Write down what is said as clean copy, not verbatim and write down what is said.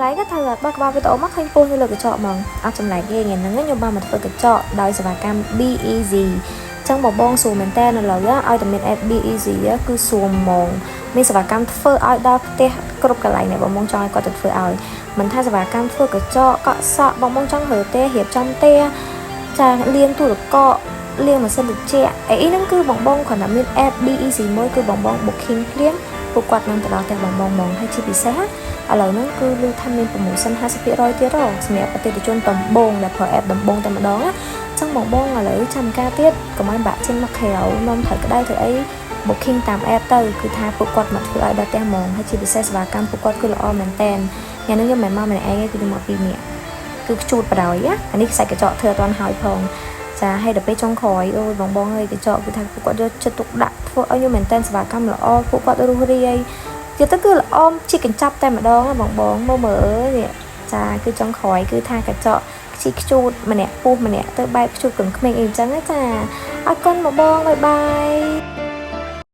ចម្លែកថាបើក្បាលវីដេអូមកឃើញពោះនៅលើកញ្ចក់ហ្មងអត់ចម្លែកទេថ្ងៃហ្នឹងខ្ញុំបានមកធ្វើកញ្ចក់ដោយសេវាកម្ម Be Easy ចឹងបងបងស្រួលមែនតើនៅឡើយឲ្យតែមាន app Be Easy គឺស្រួលហ្មងមានសេវាកម្មធ្វើឲ្យដល់ផ្ទះគ្រប់កន្លែងដែលបងបងចង់ឲ្យគាត់ទៅធ្វើឲ្យមិនថាសេវាកម្មធ្វើកញ្ចក់កក់សក់បងបងចង់រើទេរៀបចំផ្ទះចាលាងទូទឹកកកលាងម៉ាស៊ីនត្រជាក់អីហ្នឹងគឺបងបងគ្រាន់តែមាន app Be Easy មួយគឺបងបង booking ភ្លាមពួកគាត់នឹងទៅដល់ផ្ទះបងបងហ្មងហើយជាពិសេសឥឡូវហ្នឹងគឺឮថាមាន promotion 50%ទៀតហ៎សម្រាប់អតិថិជនដំបូងដែលប្រើ app ដំបូងតែម្ដងណាចឹងបងបងឥឡូវចាំការទៀតកុំឲ្យបាក់ចេញមកក្រៅនាំត្រូវក្តៅត្រូវអី booking តាម app ទៅគឺថាពួកគាត់មកធ្វើឲ្យដល់ផ្ទះហ្មងហើយជាពិសេសសេវាកម្មពួកគាត់គឺល្អមែនតែនថ្ងៃនេះខ្ញុំមិនមែនមកម្នាក់ឯងទេគឺខ្ញុំមកពីរនាក់គឺខ្ជូតបដ ாய் ណាអានេះខ្សាច់កញ្ចក់ធ្វើអត់ទាន់ហើយផងចាហើយដល់ពេលចុងក្រោយអូយបងបងអើយកញ្ចក់គឺថាពួកគាត់យកចិត្តទុកដាក់ធ្វើឲ្យខ្ញុំមែនតែនសេវាកម្មល្អពួកគាត់រុះរាយទៀតទៅគឺល្អជាកញ្ចប់តែម្ដងបងបងមើលមើលនេះចាគឺចុងក្រោយគឺថាកញ្ចក់ខ្ជីខ្ជូតម្នាក់ពោះម្នាក់ទៅបែបខ្ជូតកឹងក្មេងអីចឹងណាចាអរគុណបងបង bye bye.